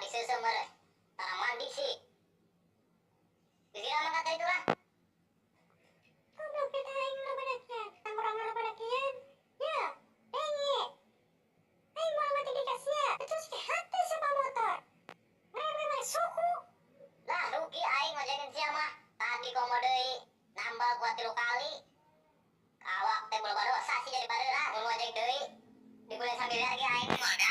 Diseuseuh meureun. Tara mandi sih. Geus mah kata itu lah. Goblok kita aing loba dakian. Tangurang loba dakian. Ya, denge. Aing moal mati di ka sia. Terus ke hati sama motor. Ngerem suku. Lah, rugi aing ngojekin sia mah. Tadi komo deui nambah gua 3 kali. Awak teh loba dosa sih jadi bareurah mun ngojek deui. Dibeli sambil lagi aing mah.